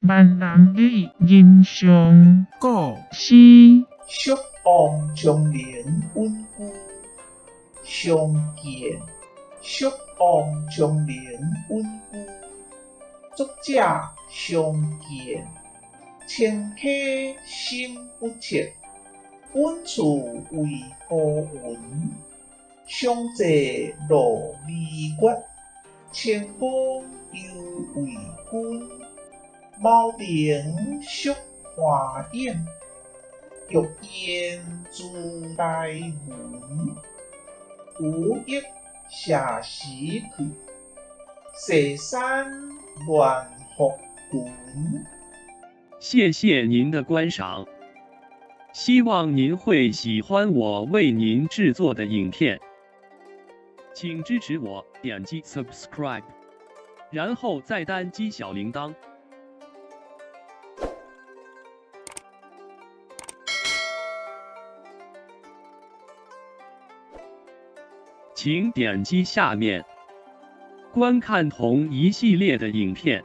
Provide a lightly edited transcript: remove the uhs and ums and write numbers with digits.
閩南語人上古詩。蜀王長陵隱居，相見。蜀王長陵隱居，作者相見。清溪深不測，穩處為孤雲。相濟露微月，清光猶為君。茅亭宿寒影，玉硯珠台門。無益謝時去，雪山亂復群。謝謝您的觀賞，希望您會喜歡我為您製作的影片，請支持我點擊 subscribe，然後再單擊小鈴鐺。請點擊下面觀看同一系列的影片。